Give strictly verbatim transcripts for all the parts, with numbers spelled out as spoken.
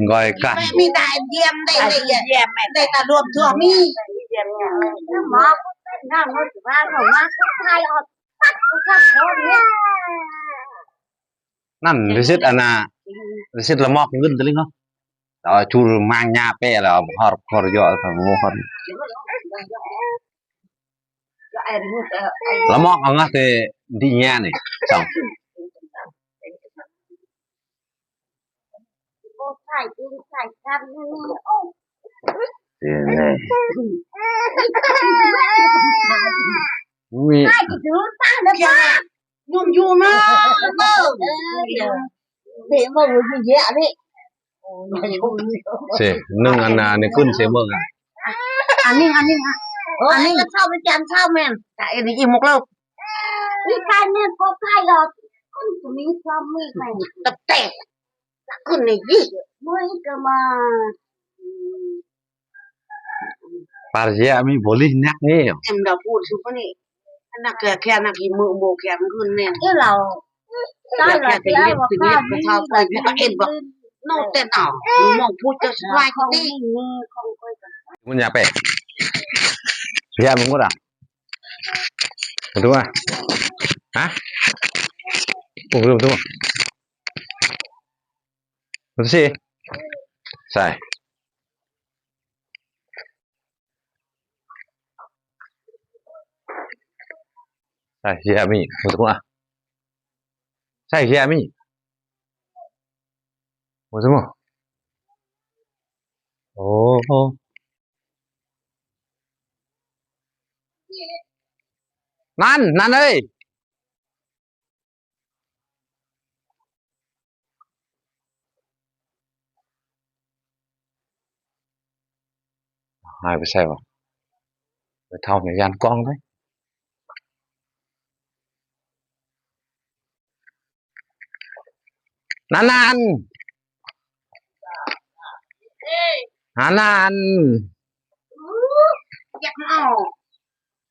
Ngoi kan. Mi ta diam dai dai ya. Dai ta duam duam mi. Diam ya. Ma, na mo ba ma ko tai o. Nan risit ana risit lamok ngun teling ho. Ta chul mang nya pe la hor hor yo ta mo hor. Lamok anga te di nya ni. Sang. Ini. Ui. Yum yum na. Để mà vui vui vẻ đi. Se nung ana ne kun se mo nga. Aning aning. Aning. Sao với chàng sao men. Tại vì im một lâu. Đi khai men có khai rồi. Kun tụi mình sao mi khai. Tập tệ. Kun này gì. Mới cơ mà. Parje ami boli nyak ni. Em da pu su pa ni. Anak ke ke anak imu mu ke ang gun ne. Ke lau. Sa la ke ke ke ke sa pa ni pa en ba. No te na. Mo pu cho sai ko ti. Mun ya pe. Ya mengura. Betul ah. Hah? Oh, betul betul. Betul sih. Sai. Sai, ya mi, mo temo ah. Sai, ya mi. Mo temo. Oh. Nan, nan ơi. Hai mươi sáu à? Phải thâu này dàn con đấy. Nanan. Nanan. Yak mau.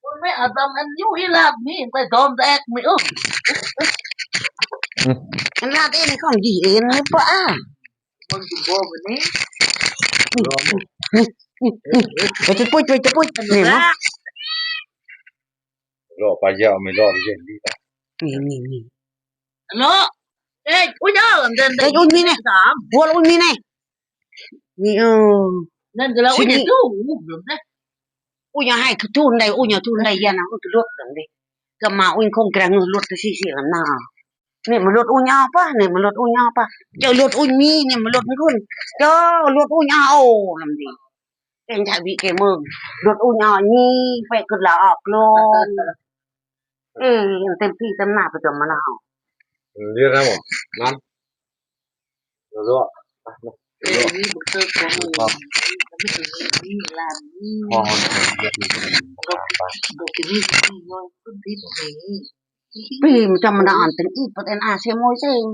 Ui, me adam en yu ilat mi, pe dom dek mi, uh. Ilat ini kong di ini pa ah. Mon di bo ni. Cepui, cepui, cepui. Ni mo. Lo pa ya mi lo di ni. Ni, ni, ni. Lo. Eh, unya, dan dan. Eh, un mi ne. Wal un mi ne. Ni, oh. Dan gala unya tu. Unya hai ke tu ndai, unya tu ndai ya na, un ke lut ndai. Ke ma un kong krang lut ke si si na. Ni melut unya apa? Ni melut unya apa? Jauh lut un mi, ni melut ngun. Jauh lut unya oh, lam di. Ken ja bi ke mung. Lut unya ni, pe ke la ak lon. Eh, yang tempi tem na pe tem mana? Dia nama? Nan. Lo. Pi macam mana anten ipat en ase mo sing.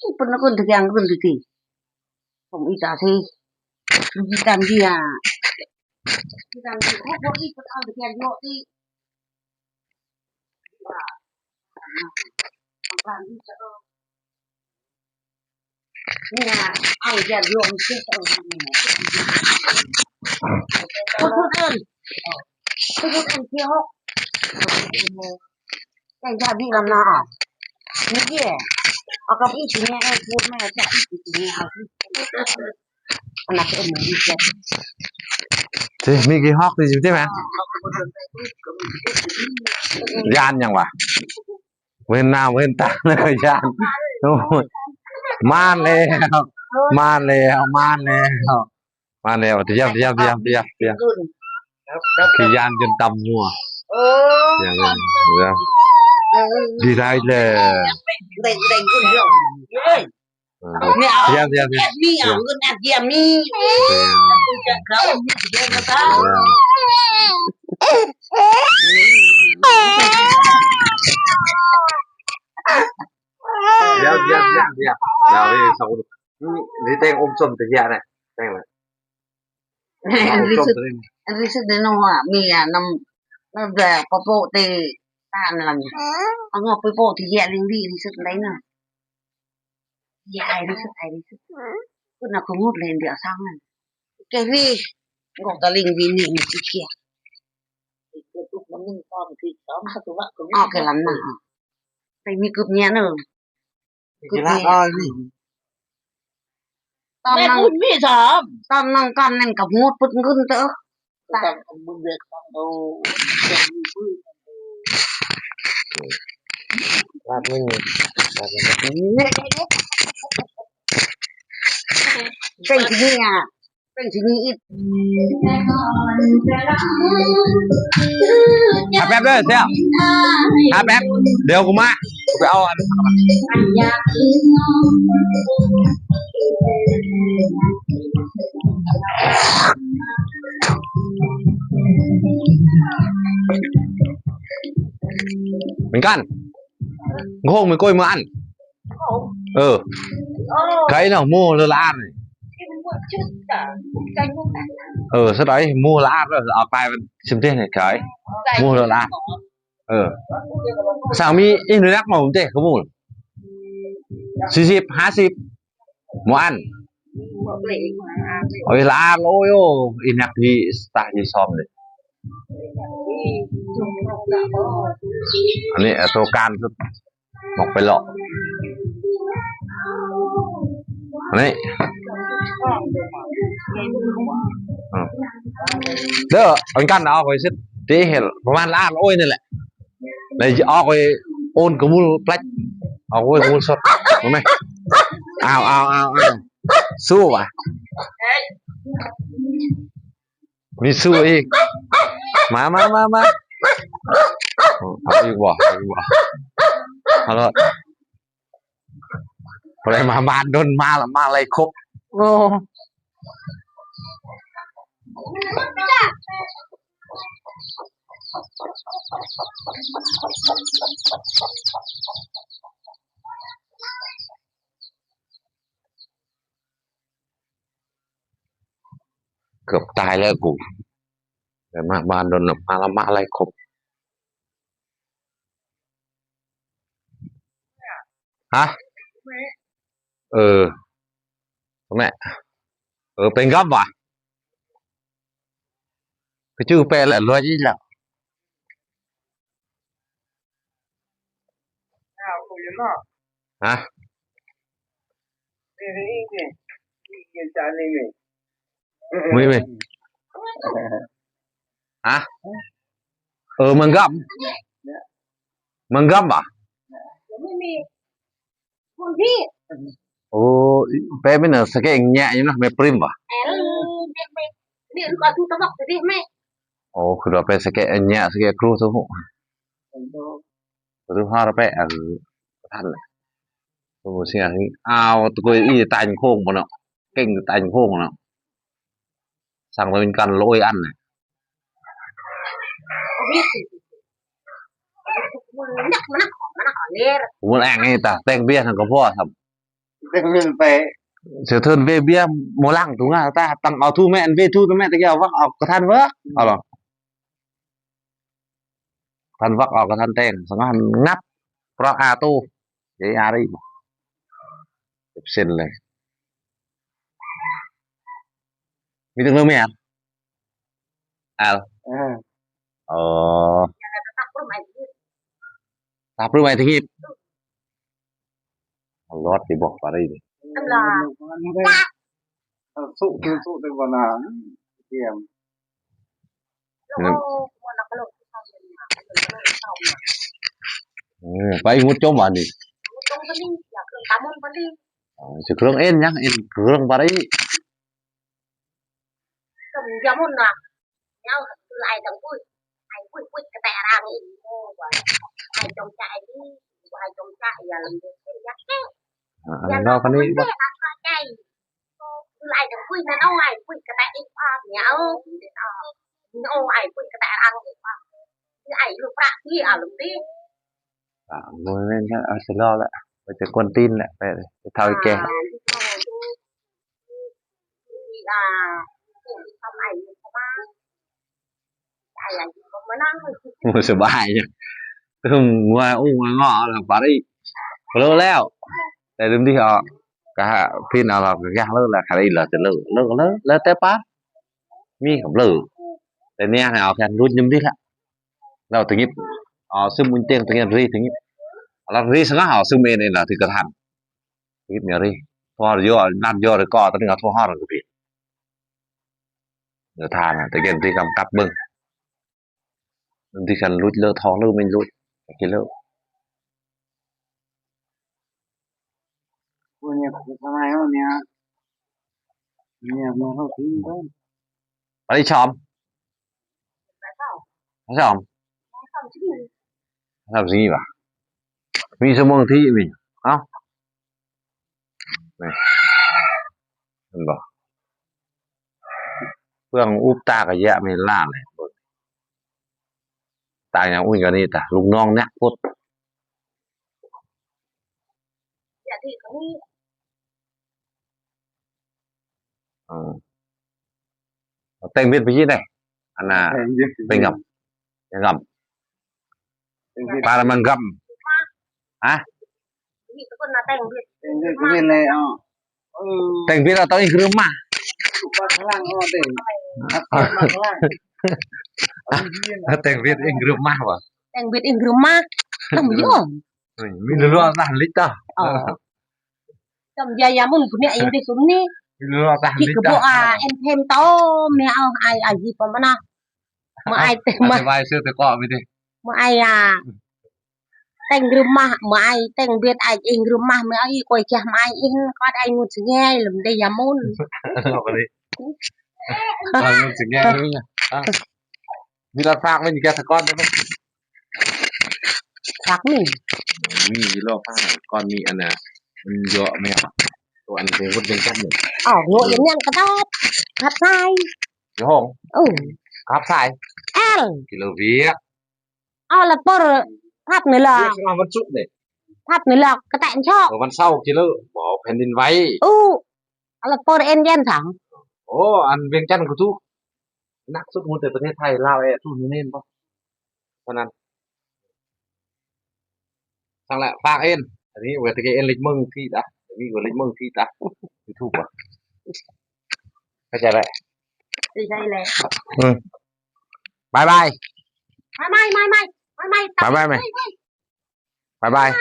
Ipat na kun tiang kun titi. Pom ita si. Kita dia. Kita dia. Kok ipat anten tiang yo ti. Nia, ai ja luong si. Kutut en. Kutut en ki hok. Kan ja bi lam na. Ni ye. Akap i sini eh pun me ja i sini. Anak en ni ja. Te mi ki hok ni te ma. Yan yang wa. Wen na wen ta na yan. Man le. Man le, man le. Man le, diam diam diam diam diam. Ki yan jin tam mua. Yan yan. Di dai le. Diam diam diam. Diam. Diam diam diam diam. Diam ini sa ko. Ni teng om som te ya ne. Teng ne. Om som te ne. Riset de no ha mi ya nam nam da papo te tan lam. Ang papo te ya ling di riset dai na. Ya ai riset ai riset. Kuna ko ngut len dia sang len. Ke ri. Ngok daling bini ni cikia. Oke, lam na. Tay mi kup nya no. Kup nya. Ton nang, ton nang kan nang kap ngut put ngun to. Peng sini ya. Peng sini it. Apep deh, siap. Apep, dia kuma. Oke, awan. Mingkan. Ngong mi koi ma an. Ơ. Cái nào mua lơ là ăn. Ơ, sau đấy mua là ăn rồi, ở bài sim thế này cái. Mua lơ là ăn. Ơ. Sao mi in rác màu thế không mua. Sisip, hasip. Mua ăn. Ôi là ăn ôi ô, in nhạc thì ta đi xóm đấy. Ani, ito kan. Mok pelo. Ani. Do, ang kan ako isit. Tihil. Paman la, oy nila. Na ako on kumul plat. Ako kumul sot. Mame. Aw, aw, aw, aw. Suwa. Misu, eh. Mama, mama. Ayo wah, ayo wah. Halo. Pare mama don mal, malay kok. Oh. Cướp tài lơ cũ. Để mà bàn đồn là mà là mà lại khóc. Hả? Ừ. Mẹ. Ừ, bên gấp à? Cái chữ pe lại lo gì là. Hả? Mui mui. Hả? Ờ, mangam. Mangam à? Ồ, pe mình là sẽ cái nhẹ như nó, mẹ prim à? Ồ, khi đó pe sẽ cái nhẹ, sẽ cái kru thôi. Ru har pe, ơ, than. Ru sia hi. Ao, tu koi i tanh khong bono. Keng tanh khong no. Sang lo in kan lo i an. Mun ang i ta, teng bia nang ko po sam. Teng min pe. Se thun be bia mo lang tu nga ta, tang au thu me an be thu tu me ta kia wa, au ka than wa. Alo. Than wak, au ka than teng, sa nga ngap, pro a tu. Jadi ari. Sen le. Mi tung lo mi an. Al. Oh. Tapru mai tingit. Lot di bok pare ini. Su, su, su, di mana? Diam. Hmm, pai ngut chom ani. Sekrong en yang, en krong pare. Tum jamun na. Nyau tu ai tang pui. Ai pui pui kata arang ini. Ai tong cha ai ni. Ai tong cha ya lem de ya ke. Ya no kani ba. Ai tang pui na no ai pui kata ik pa nyau. No ai pui kata arang ik pa. Ai lu pra ti alem de. À, ngồi lên đó, à, sẽ lo lẹ. Bây giờ quan tin lẹ, về, về thao kè. Ngồi sẽ bài nhá. Tum, ngồi u, ngồi ngọ là phá đi. Lo leo. Để đừng đi họ. Ka pin ala ka lo la kari la te lo lo lo la te pa. Mi ka lo. Te nia na ka lu nyum di la. Lo te ngip. A sum un teng te ngip ri te ngip. Ala ri sa ha sum en en la ti ka than. Te ngip nia ri. Thor yo nat yo re ko te ni ka thor ha ri. Nia than te gen ri kam kap beng. Di kan lut lo thok lo min lut. Ki lo. Pali chom. Chom. Chom zi ba. Mi so mong thi mi. Ha? Nen. Nen ba. Pwang up ta ka ya mi la ne. Ta ya un ka ni ta. Lung nong nek put. Teng bit biji ne. Ana. Teng bit biji. Pengam. Pengam. Teng bit. Para menggam. Hah? Teng bit biji ne. Oh. Teng bit atau ing rumah? Rumah lang, oh, teng. Rumah lang. Teng bit ing rumah ba. Teng bit ing rumah. Teng bit. Min lu lu ta lik ta. Oh. Tam ya ya mun punya ing de sum ni. Min lu lu ta lik ta. Ki kebo a en them tao me au ai ai ji pa mana. Ma ai te ma. Ai vai se te ko mi de. Ma ai ya. Teng rumah ma ai teng bit ai ing rumah ma ai ko ja ma ai in ko ai ngut ngai lum de ya mun. Apa ni? Ngut ngai ni. Bila phak mi ka kon de. Phak mi. Mi lo phak kon mi ana. Yo mi. To an de hut de kan. Oh, no yan yang ka top. Kap sai. Yo hong. Oh. Kap sai. El. Kilo via. Ala por thap ni la. Via sanga man suk ni. Thap ni la ka ta chok. Wan sau kilo. Bo phendin vai. U. Ala por en yen sang. Oh, an Viêng Chăn kutu. Nak sut ngut te ประเทศไทย Lao e tu ni nen bo. Sanan. Sang la phak en. Ani we te ke en lik mong ti da. Ani we lik mong ti da. YouTube ba. Ka ja le. Ti ja le. Hmm. Bye bye. Mai mai mai mai. Mai mai. Bye bye mai. Bye bye.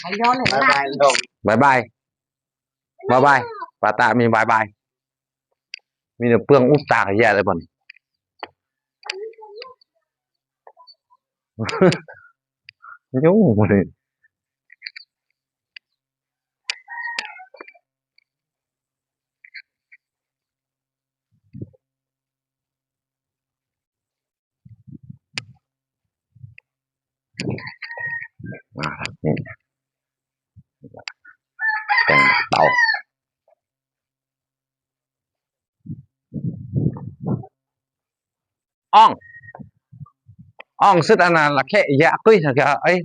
Bye bye. Bye bye. Bye bye. Bye bye. Pata mi bye bye. Mi ne pwang up ta ya le bon. Yo. Tao. Ong. Ong sit ana la khe ya kui sa ka ai.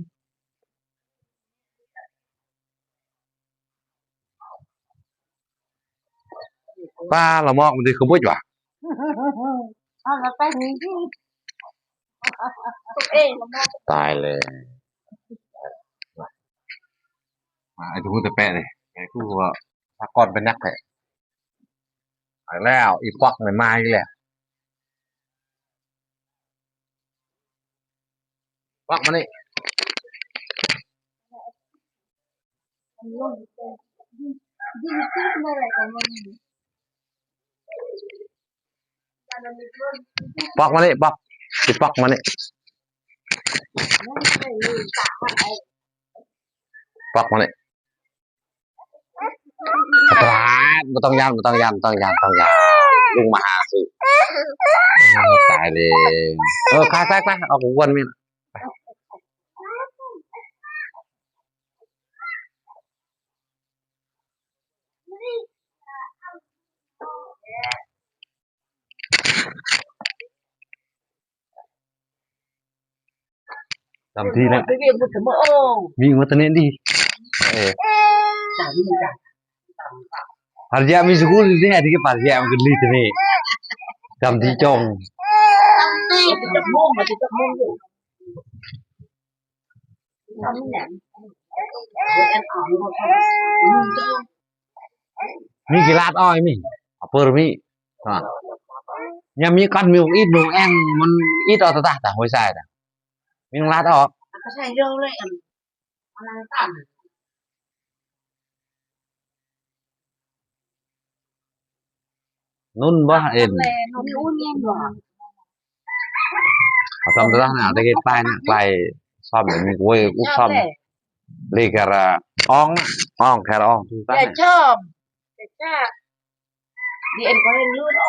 Pa la mok di kebut ba. Tai le. Ma ai tu te pe ni. Ai ku wa sa kon pe nak pe. Ai leo i pok ni mai le. Pok ma ni. Pok ma ni, pok. I pok ma ni. Pok ma ni. Berat, betong yan, betong yan, betong yan, betong yan. Lung maha su. Tai le. Oh, kai, kai, kai. Aku kuan min. Tam ti na. Mi mo tane di. Eh. Parja mi school ni adi ke parja mi gulli tane. Tam ti chong. Mi ki lat oi mi. Apur mi. Ha. Nya mi kan mi ong it mi ong eng man it o ta ta ta hoi sai ta. Mi ong lat o. Nun bah in. Asam dah na, tadi kita na, klai som ni kue ku som. Li kara ong, ong kara ong tu ta. Chom. Di en ko lu no.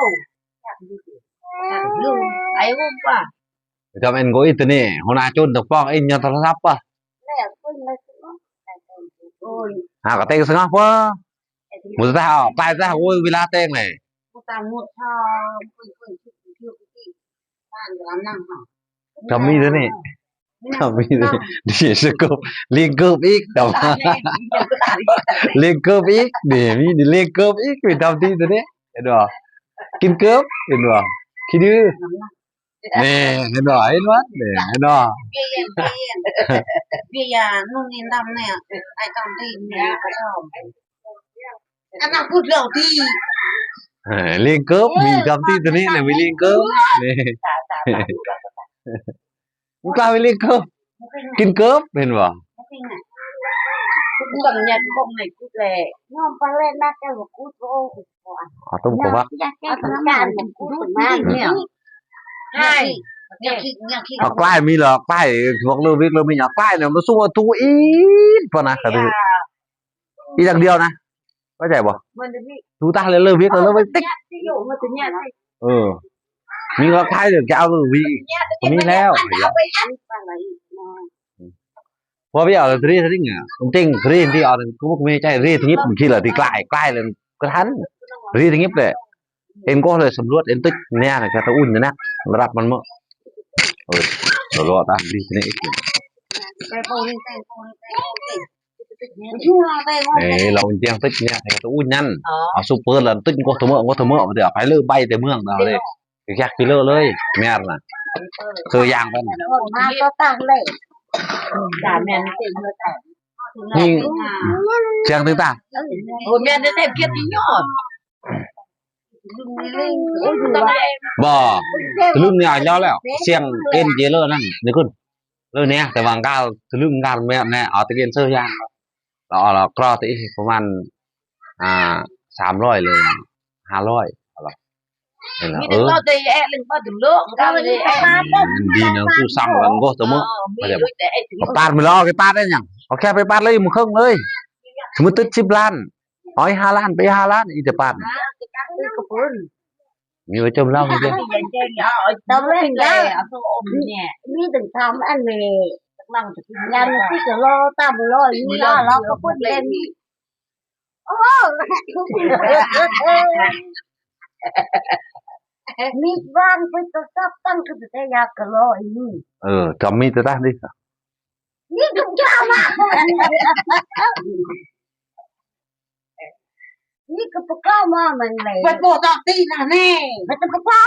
Lu. Ai hu pa. Jam en ko itu ni, huna chun tok pong in nya ta sap pa. Ha ka teng sngah pa. Mu ta ha, klai ta hu wi la teng le. Jam mi tu ni. Jam mi tu ni. Di se kup, ling kup ik, jam. Ling kup ik, di mi di ling kup ik, mi jam ti tu ni. Edo. Kin kup, edo. Kidu. Ni, edo, edo, ni, edo. Bia ya, bia ya. Bia ya, nun ni ndam ni. Ai tong ti ni, ai tong. Anak budal di. Eh, ling kup, mi jam ti tu ni, na mi ling kup. Ni. Bukan mi ling kup. Kin kup, men ba. Bukan nya kong nai kut le. Nyom pale na ka kut o. Atum ko ba. Ya ke kan kut man ni. Hai. Nya ki, nya ki. Klai mi lo, klai. Vok lo vik lo mi nya klai ne, ma su tu it pa na ka tu. It dak dio na. Có chạy bỏ. Tu ta le lo vik lo vik tik. Ừ. Mi lo klai được chao lo vik. Ko mi leo. Wa bi ala tri tri nga. Ting tri ndi ala ku muk mi chai tri tri ngip ki la ti klai klai len kran. Tri tri ngip le. En ko le samluat en tik nia na ka ta un na. Rap man mo. Oi. Lo lo ta tri tri ngip. Eh, la un tiang tik nia ka ta un nan. Asu pe lan tik ko tamo ko tamo ba dia pai le bai te muang da le. Yak ki lo le. Mer na. Ke yang kan. Ma to ta le. Da men ti mo ta. Ni. Siang ting ta. O men te te kiet ni nyo. Ba. Tulung ni a lo le. Siang en je lo nan. Ni kun. Lo ni te wang kal tulung ngar me ne a te gen so yang. Lo lo kro te ประมาณ อ่า สามร้อย เลย ห้าร้อย เอาละ นี่แหละ มีแต่ เออ เราแต่แอะเรื่องบ้านถึงโลก เราเลยแอะ อืม ดีนะ สู้ซ้ำกันก็เสมอ เออ ไม่ได้ ไม่ได้ ไปปาดมันแล้ว ไปปาดได้ยัง โอเค ไปปาดเลย มันครึ่งเลย สมมติติดสิบล้าน เอาให้ห้าล้าน ไปห้าล้าน อีกจะปาด มีไว้จมเหล้า มีเดียว ตำเล่นได้ มีถึงทำอันนี้ ยังที่จะรอตามรออยู่ แล้วเราก็พูดเล่น โอ้ มีบ้านไปตะซับตั้งคือแต่ยากกะลออีนี่ เออ จำมีแต่ด้านนี้ นี่ทุกอย่างอะ นี่ก็ปะก้ามามันเลย ไปโปะตอกตีนะแน่ มันจะปะก้า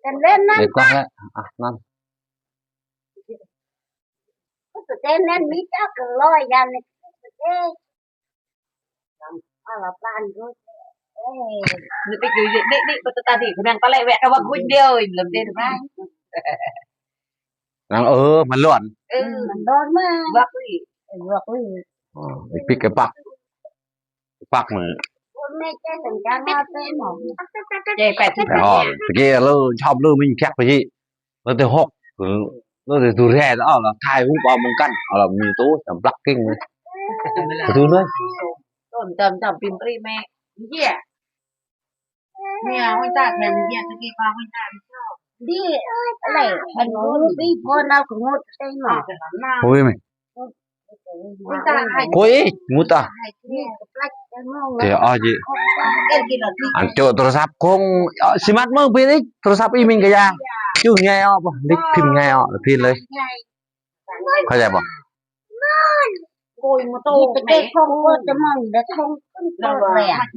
กันเล่นนะ เดี๋ยวก่อนละ อ่ะ นั่น ก็จะเล่นนั่น มีจักรลอยยันนี่ ก็จะเล่น Ala plan tu. Eh, ni pe ju ju dik dik betul tadi. Benang pale wek ka wak guj dia oi, belum dia tu kan. Nang, eh, melon. Eh, melon mah. Wak wi. Eh, wak wi. Oh, ipik epak. Epak mah. Oi, me ke tengkang apa mau? Cek pet. Oh, pergi lu, chop lu, min chak pergi. Lo te hok. Lo te tu re da la thai hu ba mong kan. Ala mi to tam blak king. Tu noi. Tom tam tam pim pri me. Iya. Mia hui ta kan iya te ki ba hui ta. Di le han hu bi ko na ko ngut te ma. Hui me. Koi, nguta. Te aji. Ancho terus ap kong, simat mo pinik, terus ap iming kaya. Chu ngai o, lik pin ngai o, pin le. Kaya ba.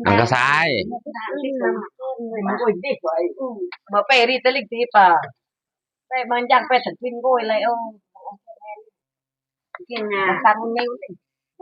Ang kasai. Ba peri telik tipa. Pe manjang pe tekin goi le o. Kin na. Tang ne.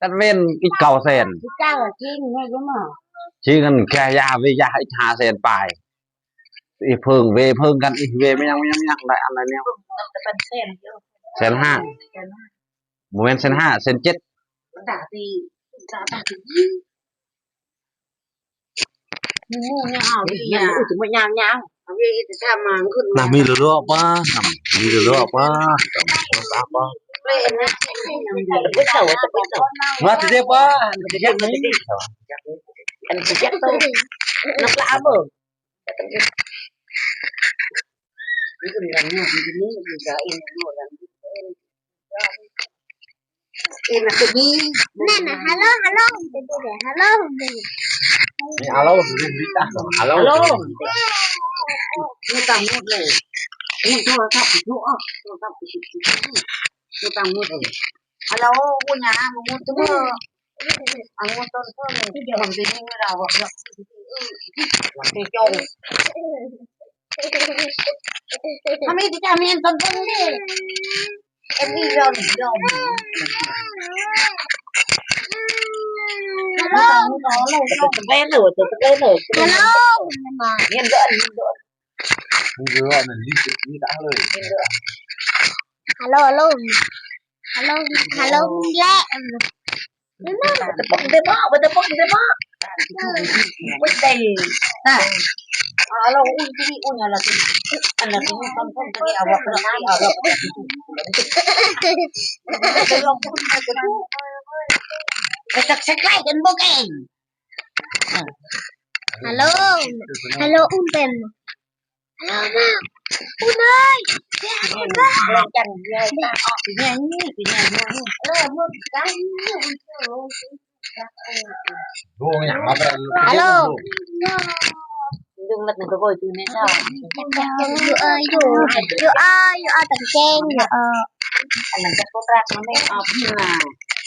ตัดเว้นอีกเก้าแสน เจ้าจริงไงรู้มั้ย ชื่อกันแค่ยาเวยาอีกห้าแสนปลายอีกเพิ่งเวยเพิ่งกันอีกเวยไม่ยังไม่ยังไม่ยังได้อะไรเนี่ย มันจะเป็นเส้นเดียว แสนห้า เส้นห้า โมเมนต์แสนห้าแสนเจ็ด ด่าตีด่าตี นี่เนี่ยเอาเนี่ย มันจะไม่ยาวยาว เอาเวทีทำมาขึ้น นะมีเรือๆป้านะมีเรือๆป้าป้าป้า เลยนะ ไม่เสาแต่ไม่เสา มาทีเดียวป้าจะแค่นี้ อันนี้จะแยกตัวน้ำปลาเบอร์ นี่คือเรื่องนี้นี่คือเองรู้แล้วเองคือมี นั่นน่ะฮัลโหลฮัลโหลเดี๋ยวเดี๋ยวฮัลโหล นี่เอาแล้วดูดิจ้าเอาแล้ว ฮัลโหลนี่ต่างหมดเลยนี่โทรศัพท์ทุกอ่ะโทรศัพท์ทุกต่างหมดเลยฮัลโหลกูเนี่ยนะมึงมึงตัวอันนี้ต้นต้นที่เดี๋ยวมันจะยิงเราอ่ะเดี๋ยวจงทำไมที่จะมีต้นต้นนี่เอ็มวียอมยอม ตัวเล่นเลยตัวเล่นเลย ฮัลโหล เงินเดือนเงินเดือน เรือนั่นรีบรีบเลย ฮัลโหลฮัลโหลฮัลโหลฮัลโหลและ จะป้องได้บ้ามันจะป้องได้บ้าไม่ได้ ฮัลโหลอุ้ยที่นี่อุ้ยอะไรที่อันนั้นที่นี่ต้นต้นที่เอาแบบเอาแบบจะลงทุนจะดูไปตักใช้ใกล้กันบ่เก่ง ฮัลโหลฮัลโหลอุ้มเป็นฮัลโหลอุ้มเลย ลงกันเลยตาออกสีแดงนี่สีแดงนี่เออมือกันนี่ ดูอย่างมาเป็น ฮัลโหล ดึงลัดหนึ่งก็บ่อยตีในเช้า อยู่เอออยู่อยู่เอออยู่เออตังเกงอยู่เออ อันนั้นจะก็รักมันไม่เอาพี่นา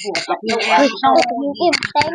บวกกับพี่แอน อยู่อิ่มเต็ม